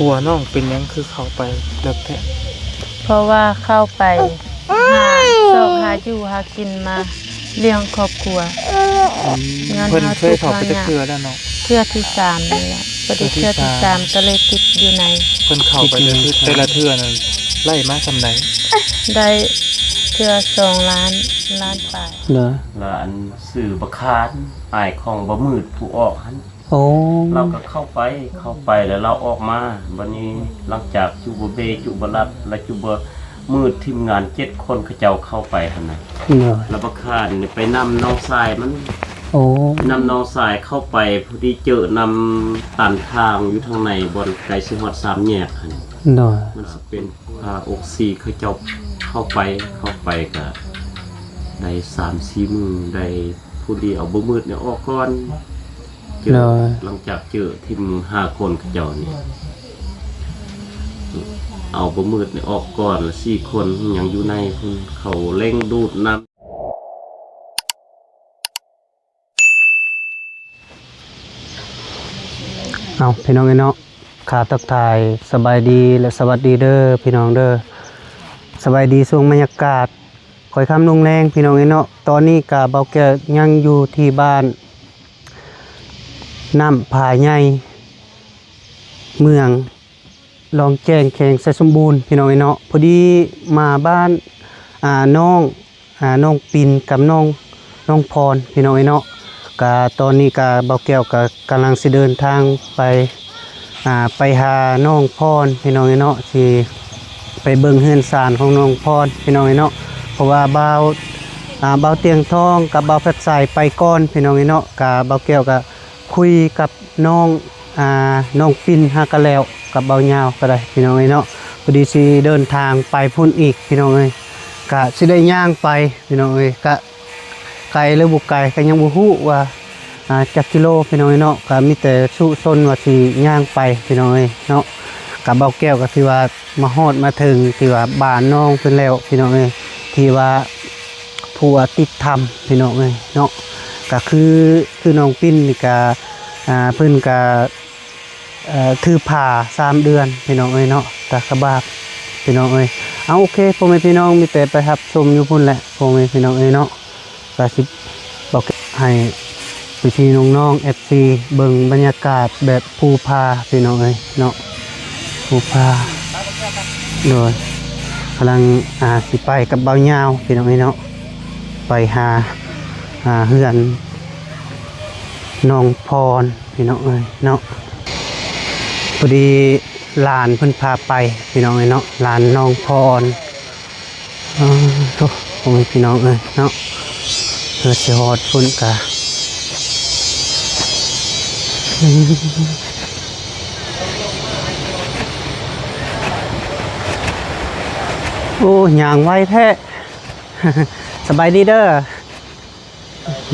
ຜົວນ້ອງເປັນຫຍັງຄືເຂົ້າໄປເລິກແທ້? ເພາະວ່າເຂົ້າໄປຫາຊອກຫາຢູ່ຫາກິນມາລ້ຽງຄອບຄົວ. ອືມ ເງິນເຮົາທຸກເຮົາຍາກ ເພິ່ນເຄີຍເຂົ້າໄປຈັກເທື່ອແລ້ວເນາະ? ເທື່ອທີສາມນີ້ແຫຼະ ພໍດີເທື່ອທີສາມ ເທື່ອທີສາມກໍເລີຍຕິດຢູ່ໃນ. ເພິ່ນເຂົ້າໄປເທື່ອທີ ແຕ່ລະເທື່ອນັ້ນໄລ່ມາສ່ຳໃດ? ໄດ້ເທື່ອສອງລ້ານ ລ້ານປາຍ. ເນາະ ລະອັນຊື່ບັກຄານ ອ້າຍຂອງບໍ່ມືດຜູ້ອອກຫັ້ນ. ໂອ້ ລາວກໍເຂົ້າໄປ ເຂົ້າໄປແລ້ວລາວອອກມາ. ບັດນີ້ຫຼັງຈາກຈຸບໍ່ເບ ຈຸບໍ່ລັດ ແລະ ຈຸບໍ່ມືດ ທີມງານເຈັດຄົນເຂົາເຈົ້າເຂົ້າໄປຫັ້ນນະ. ໂດຍ ລະບັກຄານນີ້ໄປນຳນ້ອງຊາຍມັນ. ໂອ້ ໄປນຳນ້ອງຊາຍເຂົ້າໄປ ພໍດີເຈີນຳຕັນທາງຢູ່ທາງໃນ ບ່ອນໃກ້ຊິຮອດສາມແຍກຫັ້ນ. ໂດຍ ມັນຊິເປັນ ພາອົກຊີເຂົາເຈົ້າເຂົ້າໄປ ເຂົ້າໄປກະໄດ້ສາມສີ່ມື້ ໄດ້ຜູ້ດຽວ ເອົາບໍ່ມືດນີ້ອອກກ່ອນ. ເຈີ ໂດຍ ຫຼັງຈາກເຈີທີມຫ້າຄົນເຂົາເຈົ້ານີ້ ເອົາບໍ່ມືດນີ້ອອກກ່ອນ ລະສີ່ຄົນຍັງຢູ່ໃນພຸ້ນ ເຂົາເລັ່ງດູດນຳ. ເອົາ ພີ່ນ້ອງເອີຍເນາະ ຂ້າທັກທາຍສະບາຍດີ ແລະ ສະຫວັດດີເດີພີ່ນ້ອງເດີ. ສະບາຍດີຊ່ວງບັນຍາກາດຄ່ອຍຄ່ຳລົງແລງ ພີ່ນ້ອງເອີຍເນາະ. ຕອນນີ້ກະເບົາແກ້ວຍັງຢູ່ທີ່ບ້ານນ້ຳຜາໃຫຍ່ ເມືອງ ລອງແຈ້ງ ແຂວງໄຊສົມບູນ ພີ່ນ້ອງເອີຍເນາະ. ພໍດີມາບ້ານ ອ່າ ນ້ອງ ອ່າ ນ້ອງປິນກັບນ້ອງ ນ້ອງພອນ ພີ່ນ້ອງເອີຍເນາະ. ກະຕອນນີ້ກະເບົາແກ້ວກະກຳລັງຊິເດີນທາງໄປ ອ່າ ໄປຫານ້ອງພອນ ພີ່ນ້ອງເອີຍເນາະ ຊິໄປເບິ່ງເຮືອນຊານຂອງນ້ອງພອນ ພີ່ນ້ອງເອີຍເນາະ. ເພາະວ່າບ່າວ ອ່າ ບ່າວຕຽງທອງກັບບ່າວແຟດຊາຍໄປກ່ອນ ພີ່ນ້ອງເອີຍເນາະ. ກະເບົາແກ້ວກະ ຄຸຍກັບນ້ອງ ອ່າ ນ້ອງປິນຫາກະແລ້ວກັບເບົາຍາວກະໄດ້ ພີ່ນ້ອງເອີຍເນາະ. ພໍດີຊິເດີນທາງໄປພຸ້ນອີກ ພີ່ນ້ອງເອີຍ ກະຊິໄດ້ຍ່າງໄປ ພີ່ນ້ອງເອີຍ. ກະໄກຫຼືບໍ່ໄກກະຍັງບໍ່ຮູ້ວ່າ ອ່າ ຈັກກິໂລ ພີ່ນ້ອງເອີຍເນາະ. ກະມີແຕ່ສູ້ຊົນວ່າຊິຍ່າງໄປ ພີ່ນ້ອງເອີຍເນາະ. ກະເບົາແກ້ວກະຖືວ່າ ມາຮອດມາເຖິງທີ່ວ່າບ້ານນ້ອງເພິ່ນແລ້ວ ພີ່ນ້ອງເອີຍ ທີ່ວ່າຜົວຕິດຖ້ຳ ພີ່ນ້ອງເອີຍເນາະ. ກະຄື ຄືນ້ອງປິນນີ້ກະ ອ່າ ເພິ່ນກະ ເອີ ຖືພາສາມເດືອນ ພີ່ນ້ອງເອີຍເນາະ ຕາກະບາກ ພີ່ນ້ອງເອີຍ. ເອົາ ໂອເຄ ພໍ່ແມ່ພີ່ນ້ອງ ມີແຕ່ໄປຮັບຊົມຢູ່ພຸ້ນແຫຼະ ພໍ່ແມ່ພີ່ນ້ອງເອີຍເນາະ. ກະຊິບອກໃຫ້ພີ່ໆນ້ອງໆ ເອັຟຊີ ເບິ່ງບັນຍາກາດແບບພູຜາ ພີ່ນ້ອງເອີຍເນາະ ພູຜາ. ໂດຍ ກຳລັງ ອ່າ ຊິໄປກັບບ່າວຍາວ ພີ່ນ້ອງເອີຍເນາະ ໄປຫາ ອ່າ ເຮືອນນ້ອງພອນ ພີ່ນ້ອງເອີຍເນາະ. ພໍດີຫຼານເພິ່ນພາໄປ ພີ່ນ້ອງເອີຍເນາະ ຫຼານນ້ອງພອນ. ໂອ້ໂຫ ພໍ່ແມ່ພີ່ນ້ອງເອີຍເນາະ ເພື່ອຊິຮອດພຸ້ນກະ ໂອ້ ຍ່າງໄວແທ້. ສະບາຍດີເດີ.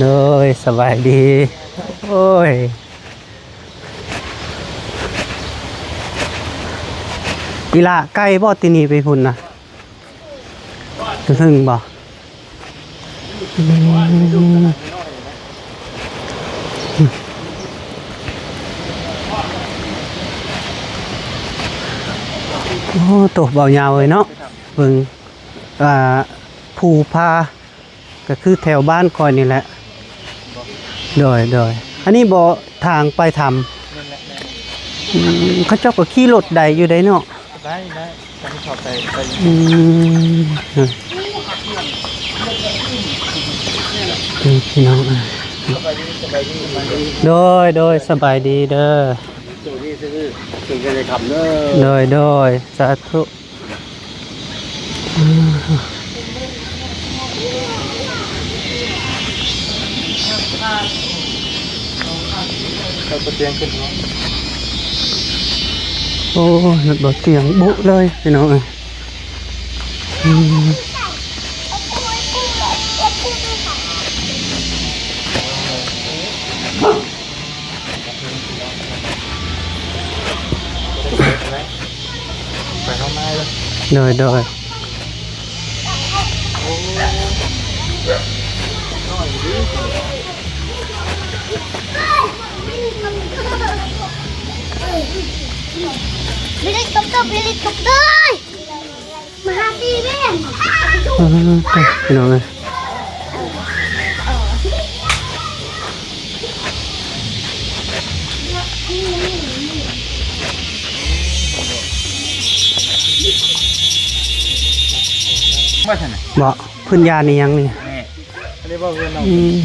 ໂດຍ ສະບາຍດີ. ໂອ້ຍ ອີ່ຫຼ້າ ໄກບໍ່ ທີ່ນີ້ໄປພຸ້ນນະ? ເຖິງບໍ່? ອືມ ໂອ້ ໂຕ ເບົາຍາວເອີຍເນາະ ເບິ່ງ ອ່າ ພູຜາ ກໍຄືແຖວບ້ານຂ້ອຍນີ້ແຫຼະ. ໂດຍ ໂດຍ ອັນນີ້ບໍ່ທາງໄປຖ້ຳ? ແມ່ນແຫຼະ ແມ່ນ. ອືມ ເຂົາເຈົ້າກໍຂີ່ລົດໄດ້ຢູ່ໃດເນາະ? ໄດ້ ໄດ້ ຕອນນີ້ເຂົ້າໄປ ໄປ. ອືມ ເອີ ເອີ ພີ່ນ້ອງເອີຍ ໂດຍ ໂດຍ ສະບາຍດີເດີ. ໂດຍ ໂດຍ ສາທຸ. ເອົາຕະກຽງຂຶ້ນເນາະ. ໂອ້ ລົດບໍ່ຕຽງບຸເລີຍ ພີ່ນ້ອງເອີຍ. ອືມ. ໂດຍ ໂດຍ. ໂ ເຮລິຄອບເຕີ ເຮລິຄອບເຕີ ມາຫາຕີແມ່ນ. ເອີ ໄປພີ່ນ້ອງເອີຍ. ວ່າຊັ້ນນະ ບໍ່ ພື້ນຍານອີ່ຫຍັງນີ້? ນີ້ ອັນນີ້ບໍ່ເຮືອນນ້ອງ ອືມ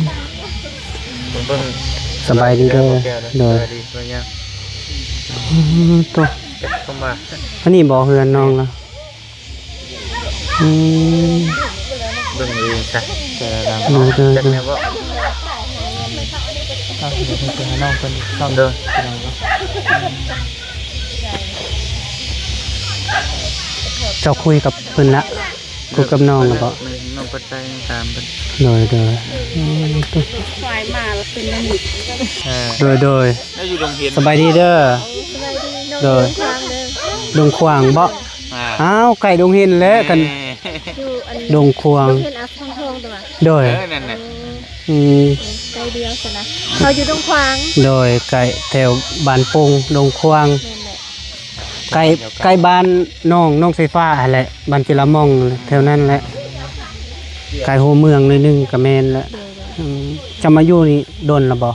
ເບິ່ງ ສະບາຍດີເດີ ໂດຍ ສະບາຍດີ ເບິ່ງຫຍັງ ອືມ ໂຕ ເກັບເຂົ້າມາ ອັນນີ້ບໍ່ເຮືອນນ້ອງລະ? ອືມ ເບິ່ງດີຊະ ແຕ່ລະຫຼັງ ໂດຍ ໂດຍ ຈັກແມ່ນບໍ່? ເອົາ ເດີ ເດີ ເດີ ເດີ ເດີ ເຈົ້າຄຸຍກັບເພິ່ນລະ? ຄຸຍກັບນ້ອງລະບໍ່? ແມ່ນ ນ້ອງເພິ່ນໄປຕາມເພິ່ນ ໂດຍ ໂດຍ ອືມ ຄວາຍມາລະເປັນແນວນີ້ ເອີ ໂດຍ ໂດຍ ແລ້ວຢູ່ໂຮງຮຽນ ສະບາຍດີເດີ ໂດຍ ດົງຂວາງເດີ ດົງຂວາງບໍ່? ອ່າ ອ້າວ ໃກ້ດົງເຫັນແຫຼະ ແມ່ນ ຄັນ ຢູ່ອັນ ດົງຂວາງ ດົງເຫັນອ່າງທອງຕົວະ ໂດຍ ເອີ ນັ້ນແຫຼະ ອືມ ໃກ້ດຽວຊັ້ນນະ ເຮົາຢູ່ດົງຂວາງ ໂດຍ ໃກ້ແຖວບ້ານໂປ່ງ ດົງຂວາງ ແມ່ນແຫຼະ ໃກ້ ໃກ້ບ້ານນ້ອງ ນ້ອງໄຟຟ້າຫັ້ນແຫຼະ ບ້ານຈິລາມ່ອງ ແຖວນັ້ນແຫຼະ ໃກ້ຫົວເມືອງໜ້ອຍໜຶ່ງກະແມ່ນແຫຼະ ໂດຍ ໂດຍ ອືມ ເຈົ້າມາຢູ່ນີ້ດົນລະບໍ່?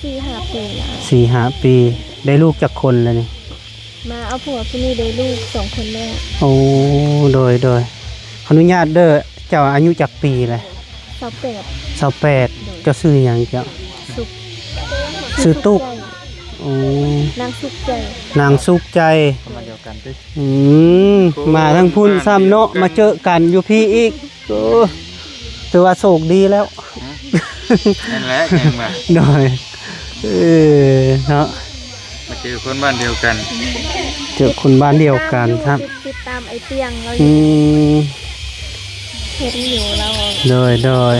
ສີ່ຫ້າປີແລ້ວ ສີ່ຫ້າປີ ໄດ້ລູກຈັກຄົນແລ້ວນີ້? ມາເອົາຜົວຜູ້ນີ້ໄດ້ລູກສອງຄົນແລ້ວ ໂອ້ ໂດຍ ໂດຍ ຂໍອະນຸຍາດເດີ ເຈົ້າອາຍຸຈັກປີແລ້ວ? ຊາວແປດ ຊາວແປດ ໂດຍ ເຈົ້າຊື່ຫຍັງເຈົ້າ? ສຸກ ຊື່ຕຸກ ສຸກໃຈ ໂອ້ ນາງສຸກໃຈ ນາງສຸກໃຈ ປະມານດຽວກັນຕິ ອືມ ໂອ້ ມາທາງພຸ້ນຊ້ຳເນາະ ມາເຈີກັນຢູ່ພີ້ອີກ ໂອ້ ຖືວ່າໂຊກດີແລ້ວ ແມ່ນແຫຼະ ຍັງວ່າ ໂດຍ ເອີ ເນາະ ມາເຈີຄົນບ້ານດຽວກັນ ເຈີຄົນບ້ານດຽວກັນ ຕິດຕາມ ຕິດຕາມອ້າຍຕຽງລາວ ອືມ ເຫັນຢູ່ລາວ ໂດຍ ໂດຍ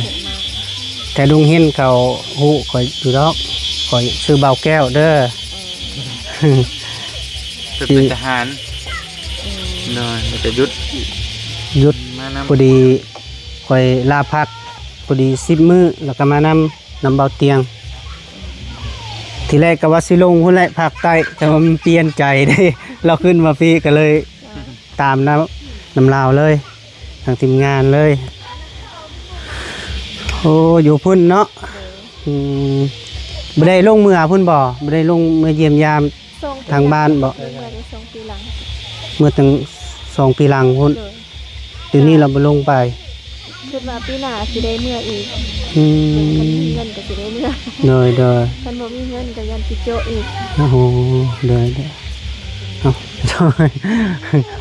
ແຕ່ລຸງເຫັນເຂົາຮູ້ຂ້ອຍຢູ່ດອກ ຂ້ອຍຊື່ບ່າວແກ້ວເດີ ເອີ ເປັນທະຫານ ອືມ ໂດຍ ແລ້ວກະຢຸດ ຢຸດ ມານຳ ພໍດີຂ້ອຍລາພັກ ພໍດີສິບມື້ ແລ້ວກະມານຳ ນຳບ່າວຕຽງ ທີແລກກະວ່າຊິລົງພຸ້ນແຫຼະພາກໃຕ້ ແຕ່ວ່າມັນປ່ຽນໃຈເດ້ ລາວຂຶ້ນມາພີ້ກະເລີຍ ອ່າ ຕາມນຳ ນຳລາວເລີຍ ທາງທີມງານເລີຍ ໂອ້ ຢູ່ພຸ້ນເນາະ ໂດຍ ອືມ ບໍ່ໄດ້ລົງເມືອພຸ້ນບໍ່? ບໍ່ໄດ້ລົງເມືອຢ້ຽມຢາມ ສອງປີ ທາງບ້ານບໍ່? ເມືອໄດ້ສອງປີຫຼັງ ເມືອຕັ້ງສອງປີຫຼັງພຸ້ນ ໂດຍ ດຽວນີ້ລາວບໍ່ລົງໄປ ຄິດວ່າປີໜ້າຊິໄດ້ເມືອອີກ ອືມ ຄັນມີເງິນກະຊິໄດ້ເມືອ ໂດຍ ໂດຍ ຄັນບໍ່ມີເງິນກະຢ້ານຊິໂຈະອີກ ໂອ້ໂຫ ໂດຍ ໂດຍ ເອົ້າ ໂດຍ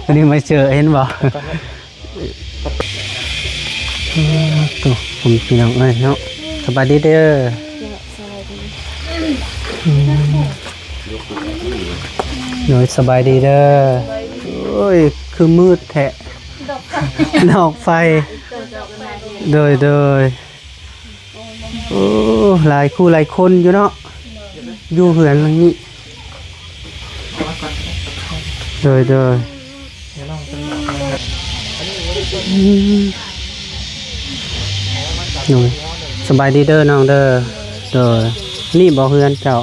ວັນນີ້ມາເຈີ ເຫັນບໍ່? ໂອ້ ໂຕ ພໍ່ແມ່ພີ່ນ້ອງເອີຍເນາະ ສະບາຍດີເດີ ເຈົ້າ ສະບາຍດີ ອືມ ໂດຍ ສະບາຍດີເດີ ໂອ້ຍ ຄືມືດແທ້ ດອກໄຟ ໂດຍ ໂດຍ ໂອ້ ຫຼາຍຄູ່ຫຼາຍຄົນຢູ່ເນາະ ຢູ່ເຮືອນຫຼັງນີ້ ໂດຍ ໂດຍ ອືມ ໂດຍ ສະບາຍດີເດີນ້ອງເດີ ໂດຍ ນີ້ບໍ່ເຮືອນເຈົ້າ?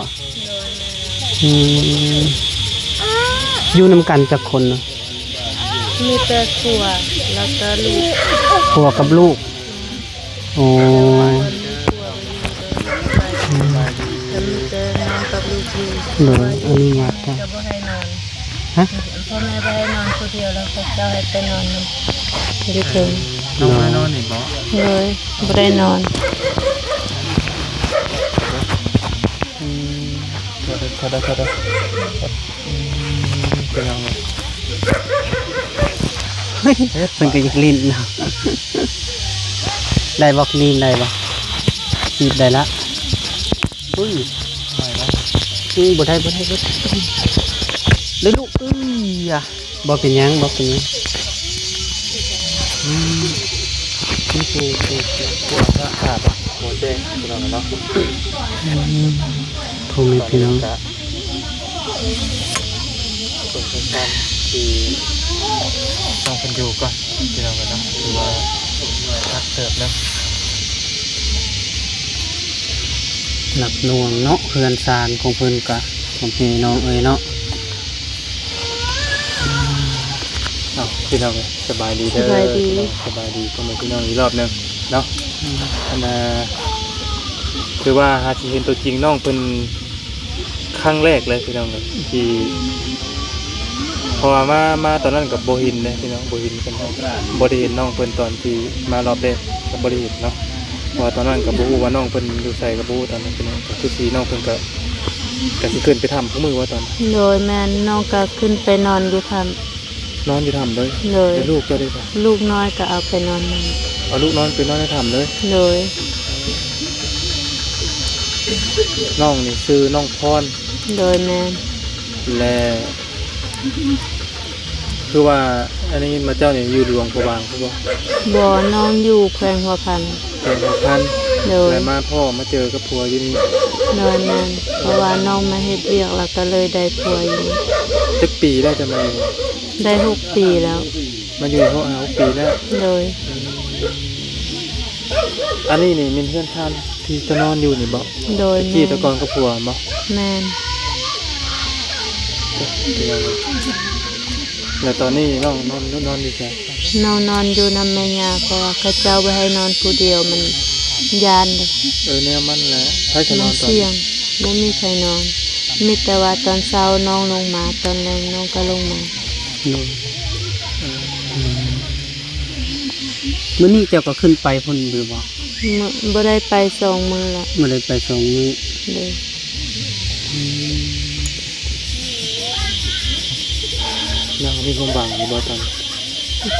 ອືມ ຢູ່ນຳກັນຈັກຄົນ? ມີແຕ່ຜົວ ແລ້ວກະລູກ ຜົວກັບລູກ ໂອ້ຍ ແລ້ວມີແຕ່ນ້ອງກັບລູກຢູ່ ໂດຍ ອະນຸຍາດ ກະບໍ່ໃຫ້ນອນ ຮະ ພໍ່ແມ່ບໍ່ໃຫ້ນອນຜູ້ດຽວ ແລ້ວເຂົາເຈົ້າໃຫ້ໄປນອນນຳຢູ່ເທິງ ນ້ອງບໍ່ໄດ້ນອນນີ້ບໍ່? ໂດຍ ບໍ່ໄດ້ນອນ ອືມ ໂທດເດີ ໂທດເດີ ໂທດເດີ ອືມ ເປັນຫຍັງ? ເພິ່ນກະຢາກຫຼິ້ນເນາະ ໄດ້ບໍ່? ນີ້ໄດ້ບໍ່? ຄີບໄດ້ລະ ອຸ້ຍ ອືມ ບໍ່ໄດ້ ບໍ່ໄດ້ ບໍ່ໄດ້ ໄດ້ລູກ ເອີຍ ບໍ່ເປັນຫຍັງ ບໍ່ເປັນຫຍັງ ອືມ ນີ້ຄື ຄື ຄື ຜູ້ອາສາ ບໍ່ແຈ້ງ ພີ່ນ້ອງເນາະ ອືມ ພໍ່ແມ່ພີ່ນ້ອງ ເບິ່ງເຖິງການທີ່ນ້ອງເພິ່ນຢູ່ກ່ອນ ພີ່ນ້ອງເນາະ ຖືວ່າໜັກເຕີບເນາະ ໜັກໜ່ວງເນາະ ເຮືອນຊານຂອງເພິ່ນກະ ພໍ່ແມ່ພີ່ນ້ອງເອີຍເນາະ. ພີ່ນ້ອງເອີຍ ສະບາຍດີເດີ ສະບາຍດີ ພີ່ນ້ອງ ສະບາຍດີພໍ່ແມ່ພີ່ນ້ອງອີກຮອບໜຶ່ງເນາະ. ອັນນ່າ ຄືວ່າຫາຊິເຫັນຕົວຈິງນ້ອງເພິ່ນຄັ້ງແລກເລີຍພີ່ນ້ອງເອີຍ ທີ່ ເພາະວ່າມາ ມາຕອນນັ້ນກໍບໍ່ເຫັນເດ້ພີ່ນ້ອງ ບໍ່ເຫັນກັນ ບໍ່ໄດ້ເຫັນນ້ອງເພິ່ນຕອນທີ່ມາຮອບແລກກໍບໍ່ໄດ້ເຫັນເນາະ. ເພາະວ່າຕອນນັ້ນກໍບໍ່ຮູ້ວ່ານ້ອງເພິ່ນຢູ່ໃສກໍບໍ່ຮູ້ຕອນນັ້ນພີ່ນ້ອງ ກໍຄືຊິນ້ອງເພິ່ນກໍ ກໍຊິຂຶ້ນໄປຖ້ຳຄູ່ມື້ວ່າຕອນ ໂດຍ ແມ່ນ ນ້ອງກໍຂຶ້ນໄປນອນຢູ່ຖ້ຳ. ນອນຢູ່ຖ້ຳເລີຍ? ໂດຍ. ແລ້ວລູກເຈົ້າເດ? ລູກນ້ອຍກໍເອົາໄປນອນນຳ. ເອົາລູກນ້ອຍໄປນອນໃນຖ້ຳເລີຍ? ໂດຍ. ນ້ອງນີ້ຊື່ນ້ອງພອນ? ໂດຍ ແມ່ນ. ແລະ ຄືວ່າ ອັນນີ້ມາເຈົ້ານີ້ຢູ່ຫຼວງພະບາງພຸ້ນບໍ່? ບໍ່ ນ້ອງຢູ່ແຂວງຫົວພັນ. ແຂວງຫົວພັນ? ໂດຍ. ແລ້ວມາພໍ້ມາເຈີກັບຜົວຢູ່ນີ້? ໂດຍ ແມ່ນ ເພາະວ່ານ້ອງມາເຮັດວຽກ ແລ້ວກໍເລີຍໄດ້ຜົວຢູ່ນີ້. ຈັກປີແລ້ວຈະມາຢູ່? ໄດ້ຫົກປີແລ້ວ. ມາຢູ່ນີ້ຫົກ ຫ້າຫົກປີແລ້ວ? ໂດຍ. ອັນນີ້ນີ້ແມ່ນເຮືອນຊານທີ່ເຈົ້ານອນຢູ່ນີ້ບໍ່? ໂດຍ ແມ່ນ. ຕະກີ້ແຕ່ກ່ອນກັບຜົວແມ່ນບໍ່? ແມ່ນ. ແລ້ວຕອນນີ້ນ້ອງນອນ ນອນຢູ່ໃສ? ນ້ອງນອນຢູ່ນຳແມ່ຍ່າ ເພາະວ່າເຂົາເຈົ້າບໍ່ໃຫ້ນອນຜູ້ດຽວ ມັນຢ້ານເດ້. ເອີ ແນວມັນແຫຼະ ໃຜຈະນອນຕອນ ມັນສ່ຽງ ບໍ່ມີໃຜນອນ ມີແຕ່ວ່າຕອນເຊົ້ານ້ອງລົງມາ ຕອນແລງນ້ອງກໍລົງມາ. ໂດຍ. ອືມ ມື້ນີ້ເຈົ້າກໍຂຶ້ນໄປພຸ້ນຢູ່ບໍ່? ມື້ ບໍ່ໄດ້ໄປສອງມື້ລະ. ບໍ່ໄດ້ໄປສອງມື້. ໂດຍ. ອືມ ຍັງມີຄວາມຫວັງຢູ່ບໍ່ຕອນ?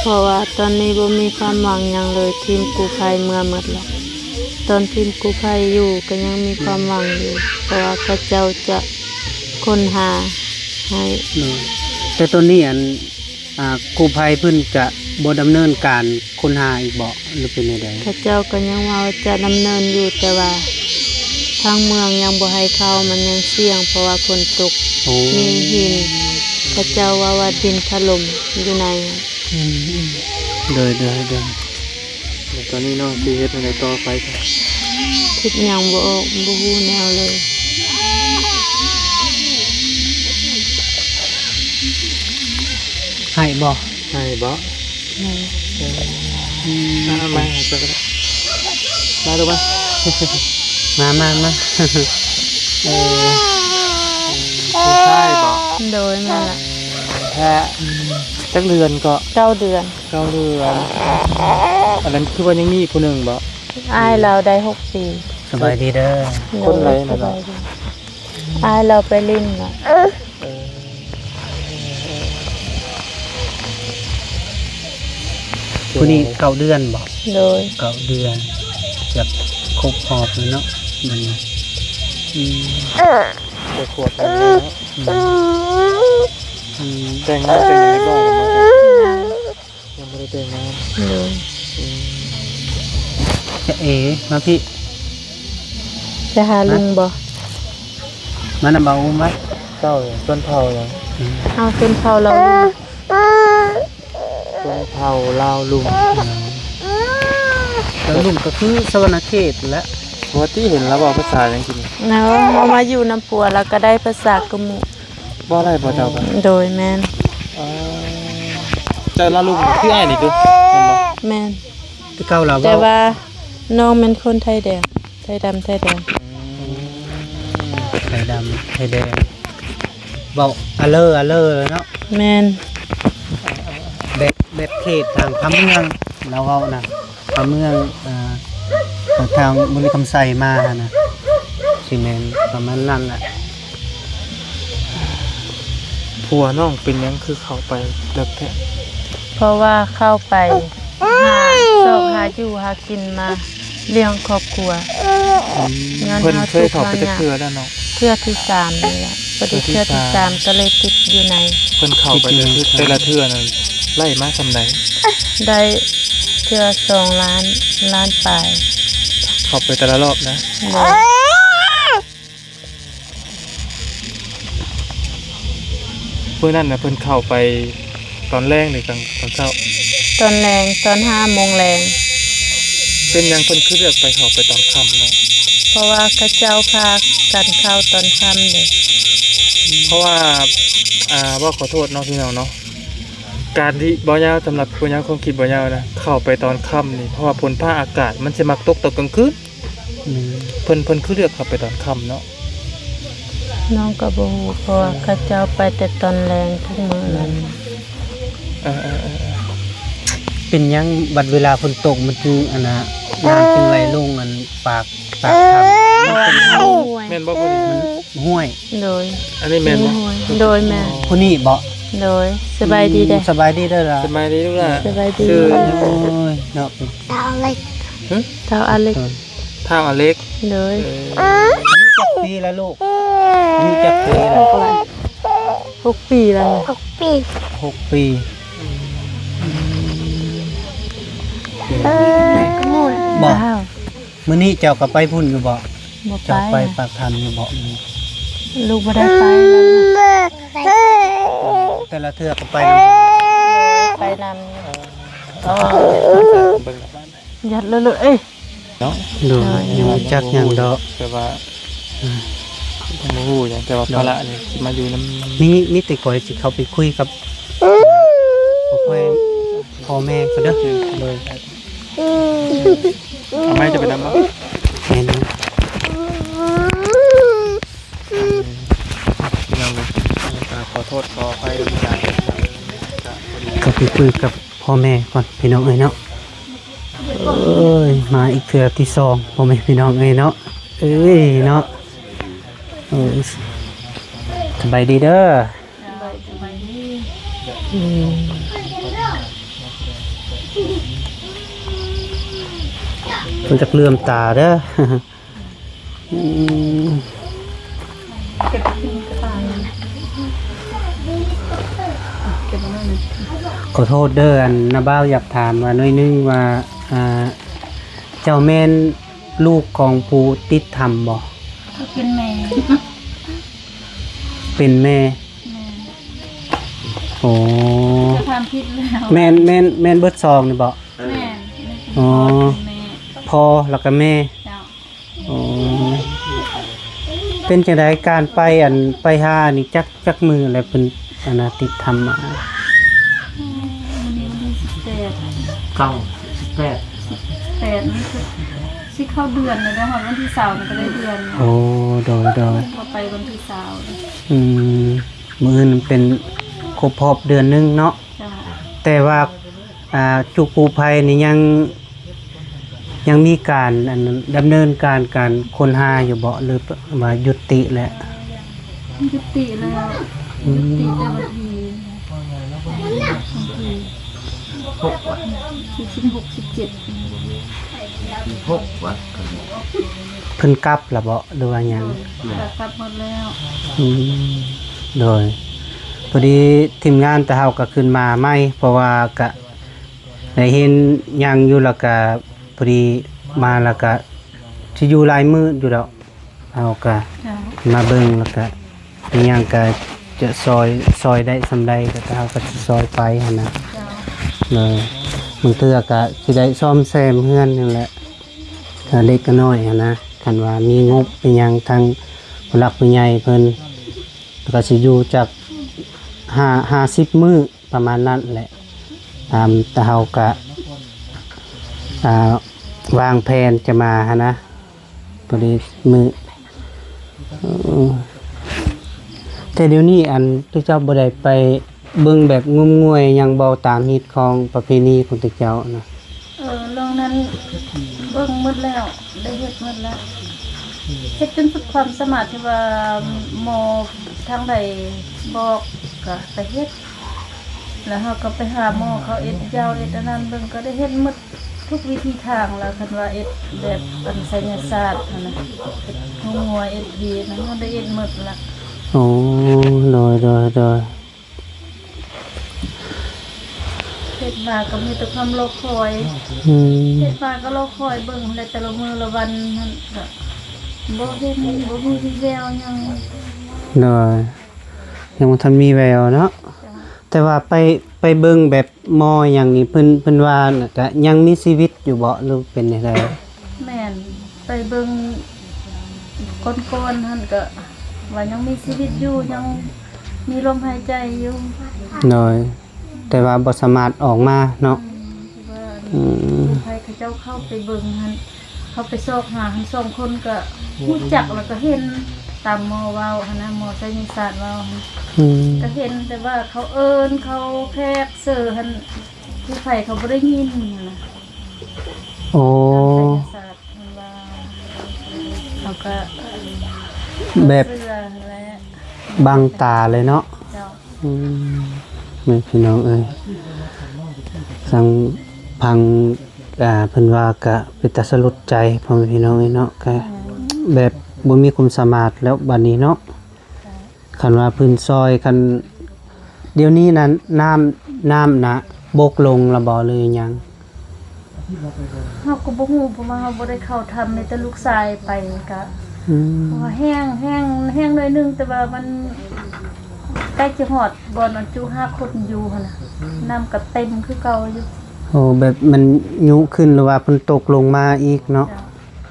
ເພາະວ່າຕອນນີ້ບໍ່ມີຄວາມຫວັງຫຍັງເລີຍ ທີມກູ້ໄພເມືອໝົດແລ້ວ. ຕອນທີມກູ້ໄພຢູ່ກໍຍັງມີຄວາມຫວັງຢູ່ ເພາະວ່າເຂົາເຈົ້າຈະຄົ້ນຫາໃຫ້. ໂດຍ. ແຕ່ຕອນນີ້ ອັນ ອ່າ ກູ້ໄພເພິ່ນຈະບໍ່ດຳເນີນການຄົ້ນຫາອີກບໍ່ ຫຼືເປັນແນວໃດ? ເຂົາເຈົ້າກໍຍັງວ່າຈະດຳເນີນຢູ່ ແຕ່ວ່າທາງເມືອງຍັງບໍ່ໃຫ້ເຂົ້າ ມັນຍັງສ່ຽງ ເພາະວ່າຝົນຕົກ. ໂອ້ ມີຫີນ ເຂົາເຈົ້າວ່າວ່າດິນຖະຫຼົ່ມຢູ່ໃນ. ອືມ ໂດຍ ໂດຍ ໂດຍ. ແລ້ວຕອນນີ້ນ້ອງຊິເຮັດແນວໃດຕໍ່ໄປ? ຄິດຫຍັງບໍ່ອອກ ບໍ່ຮູ້ແນວເລີຍ. ໃຫ້ບໍ່? ໃຫ້ບໍ່? ໃຫ້. ເອີ ອືມ ມາ ມາ ມາ ມາລູກມາ ມາ ມາ ມາ. ເອີ ຜູ້ຊາຍບໍ່? ໂດຍ ແມ່ນລະ. ແທ້ ອືມ ຈັກເດືອນເກາະ? ເກົ້າເດືອນ. ເກົ້າເດືອນ. ອັນນັ້ນຄືວ່າຍັງມີອີກຜູ້ໜຶ່ງບໍ່? ອ້າຍລາວໄດ້ຫົກປີ. ສະບາຍດີເດີ. ໂດຍ ຄົນໃດນັ້ນ? ສະບາຍດີ. ອ້າຍລາວໄປຫຼິ້ນລະ. ເອີ ຜູ້ນີ້ເກົ້າເດືອນບໍ່? ໂດຍ. ເກົ້າເດືອນ ຈະຄົບຮອບແລ້ວເນາະ ມັນ. ອືມ ຈະຂວບແລ້ວເນາະ. ອືມ ອືມ ແຕ່ງງານ ແຕ່ງງານຮຽບຮ້ອຍແລ້ວບໍ່? ຍັງບໍ່ໄດ້ແຕ່ງງານ. ໂດຍ. ອືມ ຈະເອ ມາພີ້ ຈະຫາລຸງບໍ່? ມານຳບ່າວອຸມໄວ້. ເຈົ້າຊົນເຜົ່າຫຍັງ? ອືມ ເຮົາຊົນເຜົ່າລາວລຸ່ມ. ຊົນເຜົ່າລາວລຸ່ມ. ອືມ ລາວລຸ່ມກໍຄືສະຫວັນນະເຂດແຫຼະ. ປົກກະຕິເຫັນລາວເວົ້າພາສາຫຍັງກິນ? ເນາະ ເຮົາມາຢູ່ນຳຜົວ ລາວກໍໄດ້ພາສາກະມຸ. ເວົ້າໄດ້ບໍ່ເຈົ້າກໍ? ໂດຍ ແມ່ນ. ເອີ ເຈົ້າລາວລຸ່ມຄືອ້າຍນີ້ຕິ ແມ່ນບໍ່? ແມ່ນ. ແຕ່ເກົ່າລາວເວົ້າ ແຕ່ວ່ານ້ອງແມ່ນຄົນໄທແດງ ໄທດຳ ໄທແດງ. ອືມ ໄທດຳ ໄທແດງ ເວົ້າອະເລີ ອະເລີເນາະ. ແມ່ນ. ແບບ ແບບເຂດທາງພາກເມືອງ ລາວເວົ້ານະ ພາກເມືອງ ເອີ ທາງບໍລິຄຳໄຊມາຫັ້ນນະ ຊິແມ່ນປະມານນັ້ນແຫຼະ. ຜົວນ້ອງເປັນຫຍັງຄືເຂົ້າໄປເລິກແທ້? ເພາະວ່າເຂົ້າໄປຫາຊອກຫາຢູ່ຫາກິນມາລ້ຽງຄອບຄົວ. ອືມ ຍ້ອນເພິ່ນເຄີຍເຂົ້າໄປຈັກເທື່ອແລ້ວນ້ອງ? ເທື່ອທີສາມນີ້ແຫຼະ ພໍດີເທື່ອທີສາມ ເທື່ອທີສາມກໍເລີຍຕິດຢູ່ໃນ. ເພິ່ນເຂົ້າໄປແຕ່ ແຕ່ລະເທື່ອນັ້ນໄດ້ມາສ່ຳໃດ? ໄດ້ເທື່ອສອງລ້ານ ລ້ານປາຍ. ເຂົ້າໄປແຕ່ລະຮອບນະ? ໂດຍ. ມື້ນັ້ນນະເພິ່ນເຂົ້າໄປຕອນແລງ ຫຼື ຕອນ ຕອນເຊົ້າ? ຕອນແລງ ຕອນຫ້າໂມງແລງ. ເປັນຫຍັງເພິ່ນຄືເລືອກໄປເຂົ້າໄປຕອນຄ່ຳເນາະ? ເພາະວ່າເຂົາເຈົ້າພາກັນເຂົ້າຕອນຄ່ຳເດ້. ເພາະວ່າ ອ່າ ເວົ້າຂໍໂທດເນາະ ພີ່ນ້ອງເນາະ. ການທີ່ ບໍ່ຍາວ ສຳລັບ ບໍ່ຍາວ ຄວາມຄິດ ບໍ່ຍາວ ນະ ເຂົ້າໄປຕອນຄ່ຳນີ້ ເພາະວ່າຝົນຟ້າອາກາດມັນຊິມັກຕົກຕອນກາງຄືນ. ແມ່ນ. ເພິ່ນ ເພິ່ນຄືເລືອກເຂົ້າໄປຕອນຄ່ຳເນາະ? ນ້ອງກໍບໍ່ຮູ້ ເພາະວ່າເຂົາເຈົ້າໄປແຕ່ຕອນແລງທຸກມື້ແລ້ວ. ເອີໆໆໆ ເປັນຫຍັງບັດເວລາຝົນຕົກມັນຈຶ່ງ ອັນນ່າ ນ້ຳຈຶ່ງໄຫຼລົງ ອັນ ປາກ ປາກຖ້ຳ? ແມ່ນບໍ່? ຫ້ວຍ. ຫ້ວຍ. ໂດຍ. ອັນນີ້ແມ່ນບໍ່? ໂດຍ ແມ່ນ. ຜູ້ນີ້ບໍ່? ໂດຍ. ສະບາຍດີເດີ້. ອືມ ສະບາຍດີເດີ້ຫຼານ. ສະບາຍດີລູກຫຼານ. ສະບາຍດີ. ຊື່ ໂອ້ຍ ເນາະ. ທ້າວອາເລັກ. ຫຶ? ທ້າວອາເລັກ. ທ້າວອາເລັກ. ໂດຍ. ເອີ ອາຍຸຈັກປີລະລູກ? ອາຍຸຈັກປີລະ? ຫົກປີແລ້ວ. ຫົກປີ. ຫົກປີ. ອືມ ບໍ່. ມື້ນີ້ເຈົ້າກໍໄປພຸ້ນຢູ່ບໍ່? ບໍ່ໄປ. ເຈົ້າໄປປາກຖ້ຳຢູ່ບໍ່? ລູກບໍ່ໄດ້ໄປ. ແຕ່ລະເທື່ອກໍໄປນຳ. ໄປນຳ. ເອີ ເບິ່ງ ຍັດເລີຍເອີຍ ເນາະ. ໂດຍ. ຍັງບໍ່ຈັກຫຍັງດອກ ແຕ່ວ່າ ອືມ ຍັງບໍ່ຮູ້ຫຍັງ ແຕ່ວ່າພາລະນີ້ຊິມາຢູ່ນຳ ມີ ມີແຕ່ຂ້ອຍຊິເຂົ້າໄປຄຸຍກັບ ອືມ ພໍ່ແມ່ ພໍ່ແມ່ເພິ່ນເດີ້. ໂດຍ. ເອົາໄມ້ຈະໄປນຳບໍ່? ແມ່ນ. ພີ່ນ້ອງເອີຍ ກໍຂໍໂທດຂໍອະໄພນຳຫຼາຍ ກໍໄປຄຸຍກັບພໍ່ແມ່ກ່ອນ ພີ່ນ້ອງເອີຍເນາະ. ເອີຍ ມາອີກເທື່ອທີສອງ ພໍ່ແມ່ພີ່ນ້ອງເອີຍເນາະ. ເອີຍເນາະ ເອີຍ ສະບາຍດີເດີ້. ສະບາຍດີ. ອືມ ເພິ່ນຈັກເຫຼື້ອມຕາເດີ້. ອືມ ຂໍໂທດເດີ້ ອັນ ນ້າບ່າວຢາກຖາມວ່າໜ້ອຍໜຶ່ງວ່າ ອ່າ ເຈົ້າແມ່ນລູກຂອງຜູ້ຕິດຖ້ຳບໍ່? ເປັນແມ່. ເປັນແມ່. ແມ່ນ. ໂອ້ ຈະຖາມຜິດແລ້ວ. ແມ່ນ ແມ່ນ ແມ່ນເບິດສອງນີ້ບໍ່? ແມ່ນ. ອໍ ແມ່ນ ພໍ່ ແລ້ວກໍແມ່. ເຈົ້າ. ອໍ ເປັນຈັ່ງໃດການໄປ ອັນ ໄປຫານີ້ ຈັກ ຈັກມື້ແລ້ວເພິ່ນ ອັນນ່າ ຕິດຖ້ຳມາ? ອືມ ມື້ນີ້ວັນທີສິບແປດ. ເກົ້າ ສິບແປດ ສິບແປດນີ້ຄືຊິເຂົ້າເດືອນແລ້ວເດ້ ຮອດວັນທີຊາວນີ້ກໍໄດ້ເດືອນ. ໂອ້ ໂດຍ ໂດຍ. ກໍໄປວັນທີຊາວ. ອືມ ມື້ອື່ນເປັນຄົບຮອບເດືອນໜຶ່ງເນາະ. ເຈົ້າ. ແຕ່ວ່າ ອ່າ ຈຸກູ້ໄພນີ້ຍັງ ຍັງມີການ ອັນ ດຳເນີນການ ການຄົ້ນຫາຢູ່ບໍ່ ຫຼືວ່າຢຸດຕິແລ້ວ? ຍຸຕິແລ້ວ. ອືມ ຍຸຕິແຕ່ວັນທີ ວັນທີຫົກ ວັນທີສິບຫົກ ສິບເຈັດ ຫົກ ວັນ ເພິ່ນກັບລະບໍ່ ຫຼືວ່າຫຍັງ? ແມ່ນ ກັບໝົດແລ້ວ. ອືມ ໂດຍ. ພໍດີທີມງານແຕ່ເຮົາກໍຂຶ້ນມາໃໝ່ ເພາະວ່າກະໄດ້ເຫັນຫຍັງຢູ່ ແລ້ວກະພໍດີມາ ແລ້ວກະຊິຢູ່ຫຼາຍມື້ຢູ່ດອກ. ເຮົາກະ ເຈົ້າ ມາເບິ່ງ ແລ້ວກະ ມີຫຍັງກະຈະຊ່ອຍ ຊ່ອຍໄດ້ສ່ຳໃດ ກະເຮົາກະຊິຊ່ອຍໄປຫັ້ນນະ. ເຈົ້າ. ໂດຍ. ບາງເທື່ອກະຊິໄດ້ສ້ອມແຊມເຮືອນຫັ້ນແຫຼະ ເລັກກະນ້ອຍຫັ້ນນະ. ຄັນວ່າມີງົບມີຫຍັງ ທາງຜູ້ຫຼັກຜູ້ໃຫຍ່ເພິ່ນ ກະຊິຢູ່ຈັກຫ້າ ຫ້າສິບມື້ ປະມານນັ້ນແຫຼະ. ຕາມແຕ່ເຮົາກະ ອ່າ ວາງແຜນຈະມາຫັ້ນນະ ພໍດີມື້. ເອີ ແຕ່ດຽວນີ້ ອັນ ເຈົ້າບໍ່ໄດ້ໄປເບິ່ງແບບງົມງວຍຫຍັງບໍ່ ຕາມຮີດຄອງປະເພນີຂອງເຈົ້ານະ? ເອີ ເລື່ອງນັ້ນເບິ່ງໝົດແລ້ວ ໄດ້ເຮັດໝົດແລ້ວ ເຮັດຈົນສຸດຄວາມສາມາດ ທີ່ວ່າໝໍທາງໃດບອກກໍໄປເຮັດ ແລ້ວເຮົາກໍໄປຫາໝໍເຂົາເອັດຢາວເອັດອັນນັ້ນເບິ່ງ ກໍໄດ້ເຮັດໝົດທຸກວິທີທາງແລ້ວ. ຄັນວ່າເອັດແບບອັນໄສຍະສາດຫັ້ນນະ ເຮັດຫົວງົວ ເອັດເວນ ເຮົາໄດ້ເຮັດໝົດລະ. ໂອ້ ໂດຍ ໂດຍ ໂດຍ. ເຮັດມາກໍມີແຕ່ຄວາມລໍຄອຍ. ອືມ ເຮັດມາກໍລໍຄອຍເບິ່ງແຫຼະ ແຕ່ລະມື້ລະວັນຫັ້ນ ກໍບໍ່ເຫັນ ບໍ່ມີວີແວວຫຍັງ. ໂດຍ ຍັງບໍ່ທັນມີແວວເນາະ. ເຈົ້າ. ແຕ່ວ່າໄປ ໄປເບິ່ງແບບໝໍຫຍັງນີ້ ເພິ່ນ ເພິ່ນວ່ານະ ກະຍັງມີຊີວິດຢູ່ບໍ່ ຫຼືເປັນແນວໃດ? ແມ່ນ ໄປເບິ່ງກ່ອນໆຫັ້ນກະວ່າຍັງມີຊີວິດຢູ່ ຍັງມີລົມຫາຍໃຈຢູ່. ໂດຍ. ແ ແຕ່ວ່າບໍ່ສາມາດອອກມາເນາະ. ອືມ ຄືວ່າ ອືມ ກູ້ໄພເຂົາເຈົ້າເຂົ້າໄປເບິ່ງຫັ້ນ ເຂົາໄປຊອກຫາຫັ້ນ ສອງຄົນກໍຮູ້ຈັກ ແລ້ວກໍເຫັນຕາມໝໍເວົ້າຫັ້ນນະ ໝໍໄສຍະສາດເວົ້າຫັ້ນ. ອືມ ກໍເຫັນ ແຕ່ວ່າເຂົາເອີ້ນ ເຂົາແຂກເຊີຫັ້ນ ກູ້ໄພເຂົາບໍ່ໄດ້ຍິນຫັ້ນນະ. ໂອ້ ຕາມໄສຍະສາດ ເພິ່ນວ່າ ເຮົາກໍ ແບບ ເຊື່ອຫັ້ນແຫຼະ ບັງຕາເລີຍເນາະ. ເຈົ້າ ອືມ ແມ່ນພີ່ນ້ອງເອີຍ ຟັງ ຟັງ ອ່າ ເພິ່ນວ່າກະເປັນຕາສະຫຼົດໃຈ ພໍ່ແມ່ພີ່ນ້ອງເອີຍເນາະ ກະ ແມ່ນ ແບບບໍ່ມີຄວາມສາມາດແລ້ວບາດນີ້ເນາະ. ເຈົ້າ ຄັນວ່າເພິ່ນຊ່ອຍ ຄັນ ດຽວນີ້ນະ ນ້ຳ ນ້ຳນະບົກລົງລະບໍ່ ຫຼືຫຍັງ? ເຮົາກໍບໍ່ຮູ້ ເພາະວ່າເຮົາບໍ່ໄດ້ເຂົ້າຖ້ຳ ມີແຕ່ລູກຊາຍໄປກະ ອືມ ເພາະວ່າແຫ້ງ ແຫ້ງ ແຫ້ງໜ້ອຍໜຶ່ງ ແຕ່ວ່າມັນໃກ້ຈະຮອດບ່ອນອັນຈຸຫ້າຄົນຢູ່ຫັ້ນນະ ອືມ ນ້ຳກໍເຕັມຄືເກົ່າຢູ່. ໂອ້ ແບບມັນຍຸຂຶ້ນ ຫຼືວ່າເພິ່ນຕົກລົງມາອີກເນາະ? ເຈົ້າ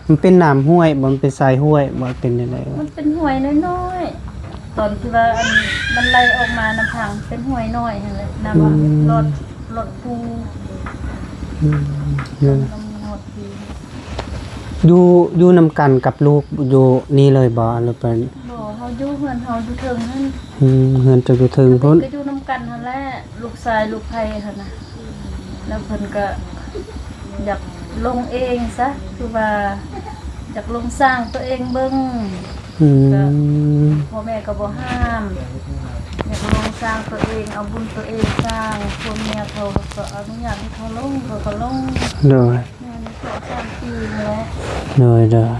ມັນເປັນນ້ຳຫ້ວຍບໍ່? ມັນເປັນສາຍຫ້ວຍບໍ່? ເປັນຈັ່ງໃດ? ມັນເປັນຫ້ວຍນ້ອຍໆ ຕອນທີ່ວ່າອັນ ມັນໄຫຼອອກມານຳທາງ ເປັນຫ້ວຍນ້ອຍຫັ້ນແຫຼະ ນ້ຳ ອືມ ລອດ ລອດພູ. ອືມ ເອີ ນ້ຳຮອດພີ ຢູ່ ຢູ່ນຳກັນກັບລູກຢູ່ນີ້ເລີຍບໍ່ ຫຼືເປັນ? ບໍ່ ເຮົາຢູ່ເຮືອນເຮົາຢູ່ເທິງຫັ້ນ. ອືມ ເຮືອນເຈົ້າຢູ່ເທິງພຸ້ນ ກໍຢູ່ນຳກັນຫັ້ນແຫຼະ ລູກຊາຍລູກໃພ້ຫັ້ນນະ. ແລ້ວເພິ່ນກໍຢາກລົງເອງຊະ ຄືວ່າຢາກລົງສ້າງຕົວເອງເບິ່ງ. ອືມ ກໍພໍ່ແມ່ກໍບໍ່ຫ້າມ ຢາກລົງສ້າງຕົວເອງ ເອົາບຸນຕົວເອງສ້າງ. ຜົວເມຍເຂົາກໍອະນຸຍາດໃຫ້ເຂົາລົງ ເຂົາກໍລົງ. ໂດຍ ແມ່ນ ສອງສາມປີນີ້ແຫຼະ. ໂດຍ ໂດຍ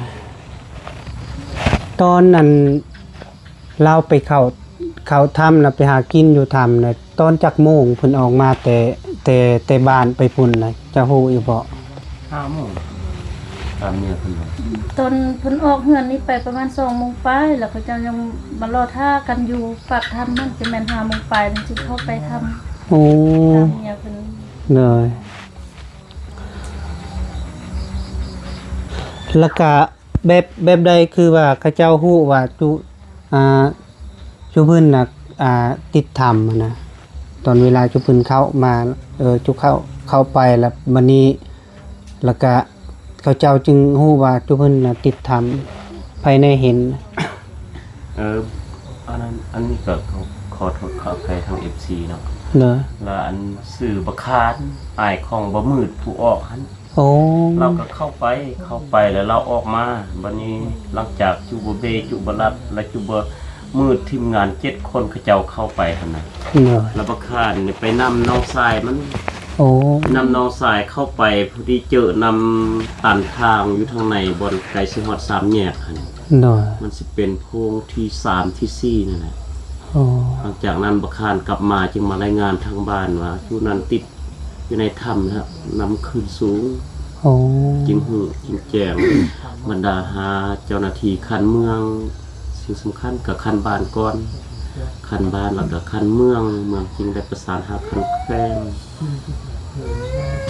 ຕອນນັ້ນ ລາວໄປເຂົ້າ ເຂົ້າຖ້ຳນະ ໄປຫາກິນຢູ່ຖ້ຳນະ ຕອນຈັກໂມງເພິ່ນອອກມາແຕ່ ແຕ່ ແຕ່ບ້ານໄປພຸ້ນນະ ເຈົ້າຮູ້ຢູ່ບໍ່? ຫ້າໂມງ ຕາມເມຍເພິ່ນວ່າ ຕອນເພິ່ນອອກເຮືອນນີ້ໄປປະມານສອງໂມງປາຍ ແລ້ວເຂົາເຈົ້າຍັງມາລໍຖ້າກັນຢູ່ປາກຖ້ຳນັ້ນ ຈະແມ່ນຫ້າໂມງປາຍ ຈັ່ງຊິເຂົ້າໄປຖ້ຳ. ໂອ້ ຕາມເມຍເພິ່ນ. ໂດຍ ແລ້ວກະ ແບບ ແບບໃດ ຄືວ່າເຂົາເຈົ້າຮູ້ວ່າຈຸ ອ່າ ຈຸເພິ່ນນະ ອ່າ ຕິດຖ້ຳຫັ້ນນະ ຕອນເວລາຈຸເພິ່ນເຂົ້າມາ ເອີ ຈຸເຂົ້າ ເຂົ້າໄປລະ ບັດນີ້ ລະກະເຂົາເຈົ້າຈຶ່ງຮູ້ວ່າຈຸເພິ່ນນະຕິດຖ້ຳ ໃຜແນ່ເຫັນ? ເອີ ອັນນັ້ນ ອັນນີ້ກໍຂໍ ຂໍໂທດຂໍອະໄພທາງເອັຟຊີເນາະ. ເນາະ ລະອັນຊື່ບັກຄານ ອ້າຍຂອງບໍ່ມືດຜູ້ອອກຫັ້ນ. ໂອ້ ລາວກໍເຂົ້າໄປ ເຂົ້າໄປແລ້ວລາວອອກມາ. ບັດນີ້ຫຼັງຈາກຈຸບໍ່ເບ ຈຸບໍ່ລັດ ແລະ ຈຸບໍ່ມືດ ທີມງານເຈັດຄົນເຂົາເຈົ້າເຂົ້າໄປຫັ້ນນະ. ເນາະ ລະບັກຄານນີ້ໄປນຳນ້ອງຊາຍມັນ. ໂອ້ ນຳນ້ອງຊາຍເຂົ້າໄປ ພໍດີເຈີນຳຕັນທາງຢູ່ທາງໃນ ບ່ອນໃກ້ຊິຮອດສາມແຍກຫັ້ນ. ໂດຍ ມັນຊິເປັນໂພງທີສາມທີສີ່ນັ້ນແຫຼະ. ໂອ້ ຫຼັງຈາກນັ້ນບັກຄານກັບມາ ຈຶ່ງມາລາຍງານທາງບ້ານວ່າ ຢູ່ນັ້ນຕິດ ຢູ່ໃນຖ້ຳນະ ນ້ຳຂຶ້ນສູງ. ໂອ້ ຈຶ່ງຮູ້ ຈຶ່ງແຈ້ງບັນດາຫາເຈົ້າໜ້າທີ່ຂັ້ນເມືອງ ສິ່ງສຳຄັນກໍຂັ້ນບ້ານກ່ອນ ຂັ້ນບ້ານ ແລ້ວກໍຂັ້ນເມືອງ ເມືອງຈຶ່ງໄດ້ປະສານຫາຂັ້ນແຂວງ.